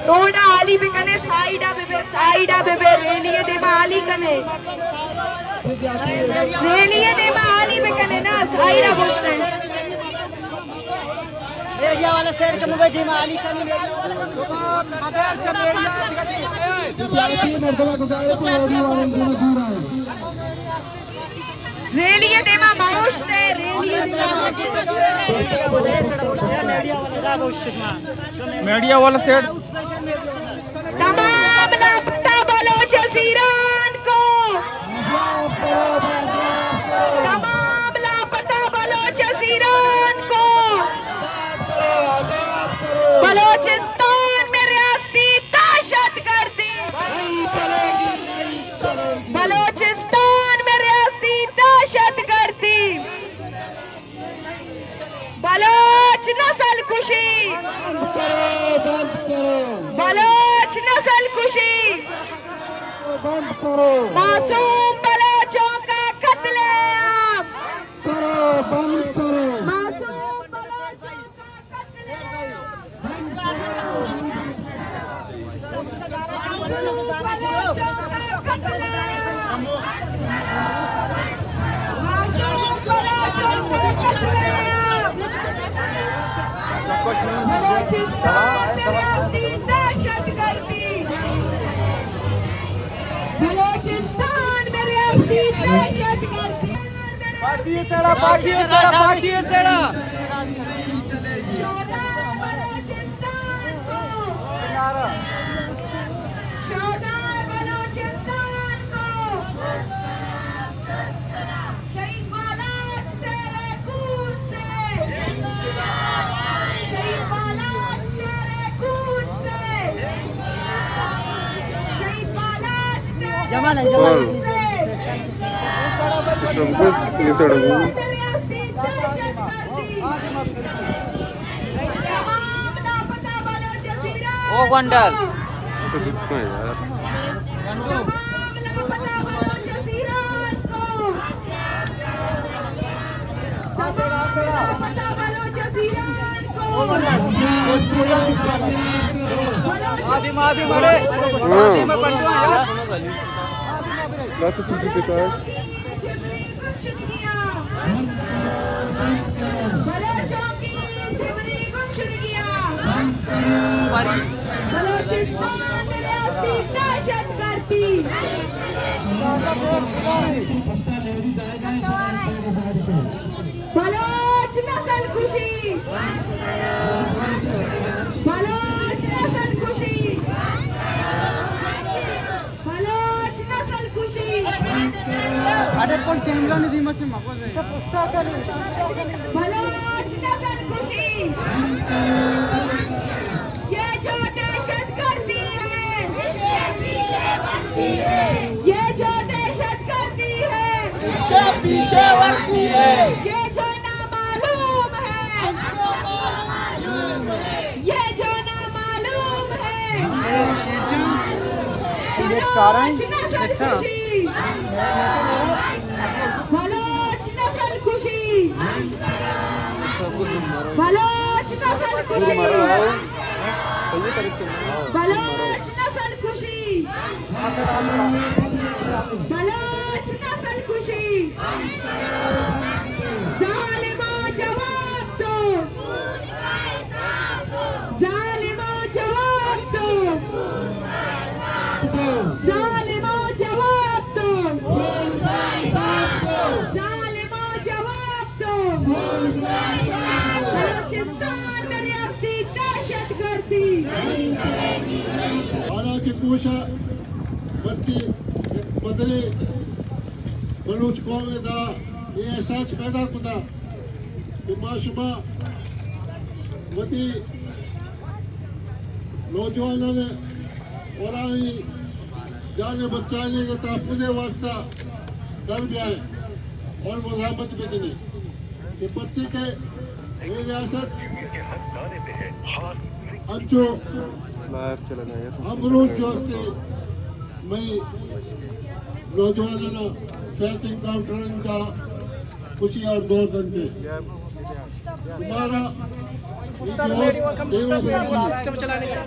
روڈ ءَ ہالی بکنے، سائیڈ ءَ ببے، سائیڈ ءَ ببے، ریلی ءِ دیما ہالی کنے۔ ریلی ءِ دیما ہالی بکنے نا، سائیڈ ءَ بوشتے۔ میڈیا والا سائیڈ ءَ مبے، دیما ہالی کنے۔ ریلی ءِ دیما بوشتے، ریلی ءِ دیما۔ میڈیا والا سائیڈ۔ تمام لاپتہ بلوچ اسیران کو، تمام لاپتہ بلوچ اسیران کو، بلوچستان میں ریاستی دہشت گردی، بلوچستان میں ریاستی دہشت گردی۔ بلوچ نسل کشی، بند کرو، بند کرو۔ بلوچ نسل کشی، بند کرو۔ معصوم بلوچوں کا قتل عام۔ کرو، بند کرو۔ معصوم بلوچوں کا قتل عام۔ بلوچستان میں ریاستی دہشت گردی۔ پارٹی سڑا، پارٹی سڑا، پارٹی سڑا۔ شہدائے بلوچستان کو، شہدائے بلوچستان کو، شہید بالاچ تیرے خون سے، شہید بالاچ تیرے خون سے، شہید بالاچ تیرے خون سے۔ او گونڈل۔ آدم، آدم، اڑے۔ ہاں۔ آدم، بنڈو یار۔ بلوچوں کی جبری گمشدگیاں۔ بلوچستان میں ریاستی دہشت گردی۔ بلوچ نسل کشی۔ بلوچ نسل کشی۔ بلوچ نسل کشی۔ اڑے کون کیمرہ نے دیما چھ مگو۔ بلوچ نسل کشی۔ یہ جو دہشت گردی ہے، یہ جو دہشت گردی ہے، اس کے پیچھے وردی ہے، یہ جو نامعلوم ہے، یہ جو نامعلوم ہے۔ بلوچ نسل کشی۔ بلوچ نسل کشی۔ بلوچ نسل کشی۔ بلوچ نسل کشی۔ بلوچ نسل کشی۔ ظالمو جواب دو۔ ظالمو جواب دو۔ ظالمو جواب دو۔ ظالمو جواب دو۔ بلوچستان میں ریاستی دہشت گردی۔ حالانکہ کوشاں مرچی مدنی بلوچ قوم ءِ تہا اے احساس پیدا کتا کہ ما شما وتی نوجوانان ءَ اور آئی جان ءِ بچائینگ ءِ تحفظ ءِ واسطہ در بیائیں اور مزاحمت بکنیں کہ پرچے کہ اے ریاست انچو امروز جو استے مئی نوجوانان سیاسی انکاؤنٹر کا خوشی اور دور دنتے۔ ہمارا سسٹم چلانے کا۔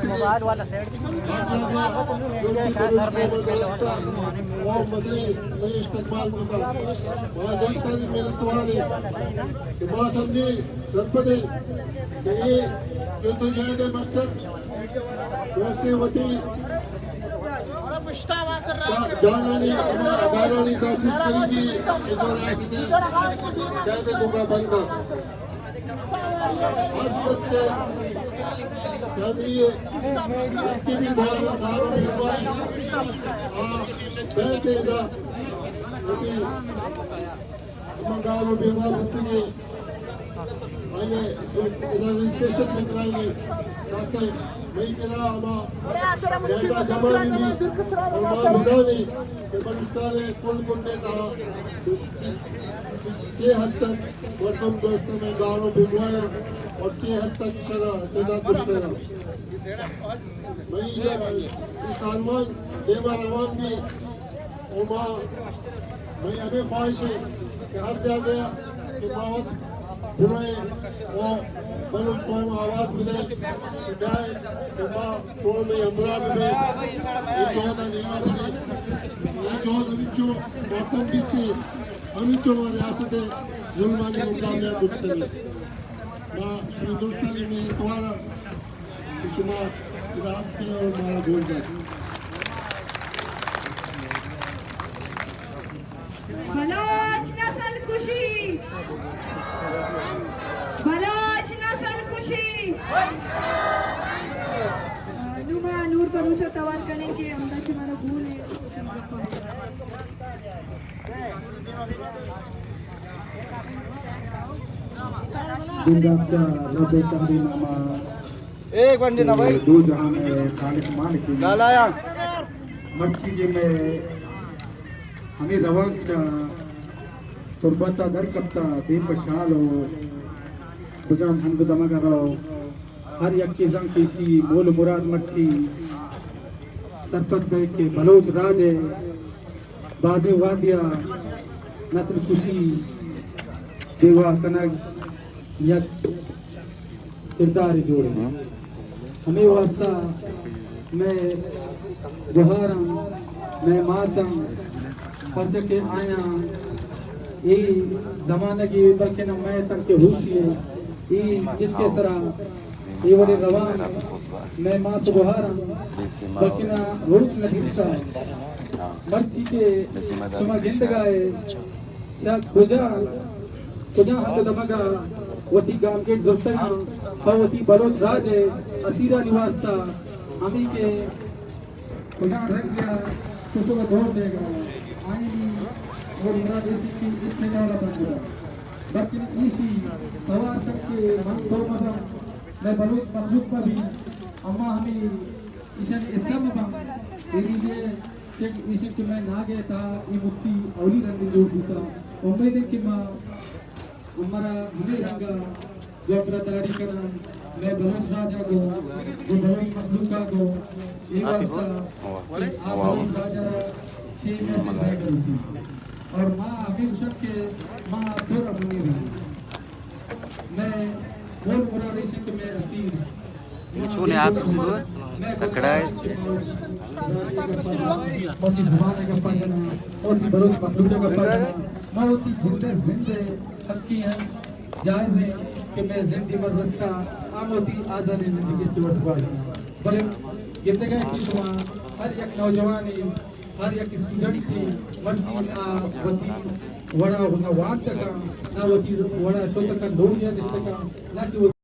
موبائل والا سائیڈ۔ استقبال کتا۔ ما جلسہ بھی محنت وارے کہ ما سمجھے سرپدے کہ اے جدوجہد ءِ مقصد دوستے وتی جانانی ہما ادارانی تحفظ کریگی کہ جو ریاست قید ءِ توکا بند اَنت۔ ہر بستے فیملی ءِ یکے بھی دوارہ دارو بیگواہ آ بیت ادا وتی ہما گار و بیگواہ بوتگیں، آئی ءَ ادا رجسٹریشن بہ کرائینی، تاکہ مئی کرا ہما ڈیٹا جمع بہ بیت اور ما بزانیں کہ بلوچستان ءِ کل کنڈے تہا چے حد تک مردم دوست مئے گار و بیگواہ اَنت اور چے حد تک شرح تعداد گشتگ اَنت۔ مئی جب اے کاروان دیما روان بی، او ما، مئی ہمے خواہش ہے کہ ہر جاگہ کہ ما وت بروئے او بلوچ قوم آواز بدے کہ جائے کہ ما قوم ہمراہ بدے۔ اے جہد دیما بری، اے جہد ہمینچو ماتم بیتی، ہمینچو ما ریاست ظلمانی مقابلہ کرتے۔ ما شما درستانی منتوار کہ شما ادا اتکے اور مارا گوش دات۔ بلوچ نسل کشی، بلوچ نسل کشی۔ نوں ما نور بلوچ ءَ توار کنیں کہ ہمدا چہ مارا گون اِنت۔ بندات چہ رب ءِ شہری نام ءَ، اے گونڈے نہ بھائی۔ دو جہان ءِ خالق مالک اِنت۔ لالایا۔ مرچی کہ مئے ہمے روانک چہ تربت ءَ در کپتہ، بے پشال ءُ بجام ہند دمگ ءَ رو۔ ہر یکے زانت کہ ایشی مول ءُ مراد مرچی سرپد بئے کہ بلوچ راج ءِ بازیں وہدی ءَ نسل کشی، بیگواہ کنگ یک کردارے جوڑ اِنت۔ ہمے واستا مئے گہاراں، مئے ماتاں، پرچا کہ آیاں اے زمانگے بلکنا مئے تنکہ ہوشی اِنت، اے عشق ءِ سرا اے وڑیں روان مئے مات ءُ گہاراں بلکنا روچ نہ دیستہ۔ مرچی کہ شما گندگا ئے، چہ کجا، کجا ہند دمگا وتی گامگیج زرتگاں، پہ وتی بلوچ راج ءِ اسیرانی واستا، ہمے کہ کجا رنگا کسو ءَ دور دیگا، آیانی مول مراد ایشی کہ ہچ نہ بندگا۔ بلکن ایشی توار تک کہ من تو مباں، مئے بلوچ مخلوق مبی، اما ہمے ایشانی حصہ مباں۔ ایشی کہ چک ایشی کہ مئے ناگ ءِ تہا اے مرچی اولی رند جوڑ بوتا۔ امید اِنت کہ ما، مارا ہمے رنگ ءَ جوابداری کناں، مئے بلوچ راج ءَ گوں، گوں بلوچ مخلوق ءَ گوں، اے واستا کہ آ بلوچ راج ءَ را چے مئے زندگ بوتی۔ اور ما ہمے گوشاں کہ ما تو را منی رنگ۔ مئے مول مراد ایش اِنت کہ مئے اسیر، اے چون یات رسگو؟ تکڑا ہے۔ وتی زبان ءِ گپاں جناں، وتی بلوچ مخلوق ءِ گپاں جناں، ما وتی جند ءِ زند ءِ حقی اِنت، جائز اِنت کہ مئے زندے من رستہ، آ وتی آزادیں زندگی ءَ چہ وت گوازیناں۔ بلے گندگ ءَ کہ شما ہر یک نوجوانے ہر یک اسٹوڈنٹ ءِ مرچی آ وتی وڑا نہ وانتگ اَنت، نہ وتی وڑا شتگ اَنت، لوگ ءَ نشتگ اَنت، نہ کہ وتی